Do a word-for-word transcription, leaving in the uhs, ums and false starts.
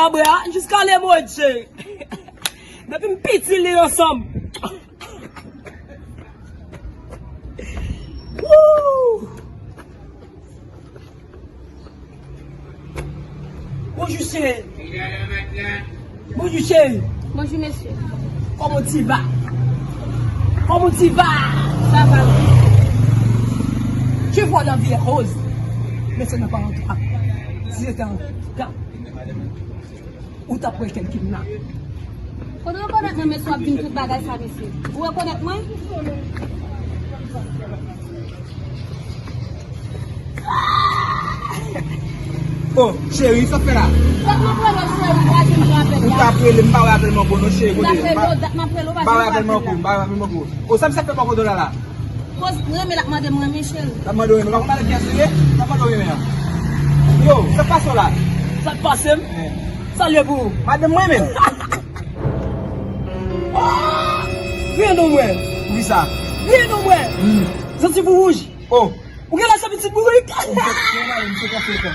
Abra, jiska lemond, cheri. Depi m piti, li ansanm. Woo! Bonjou, cheri. Bonjou, cheri. Bonjou, mesye. Comment tu vas? Comment tu vas? Sa va. Je vois la vie est rose. Mais ce n'est pas en toi. Si c'était en toi, ou t ap wè kèk kidnap. Kote w rekonèt mwen, mesye, w ap di m tout bagay sa, mesye? Ou rekonèt mwen? Oh, cheri, sa w fè la? Dat m ap rele w, cheri, ou pa janm pran apèl la. Ou t ap rele m, m pa wè apèl manke w non, cheri, kote? M pa wè apèl manke w, m pa wè apèl manke w. Oh, sa m sa fè manke w la la? Koz renmen l ap mande m renmen, cheri. L ap mande w renmen, pa konn madanm kiyès li ye? L ap mande w renmen an. Yo, sa k pase w la? Sa k pase m? Sa l ye pou ou? Madanm mwen menm. Griyen non mwen. Poukisa? Griyen non mwen. Zantiv ou wouj. Oh. Ou gen laj sa pitit bourik. Ou fèk fè la, ou fèk fè la.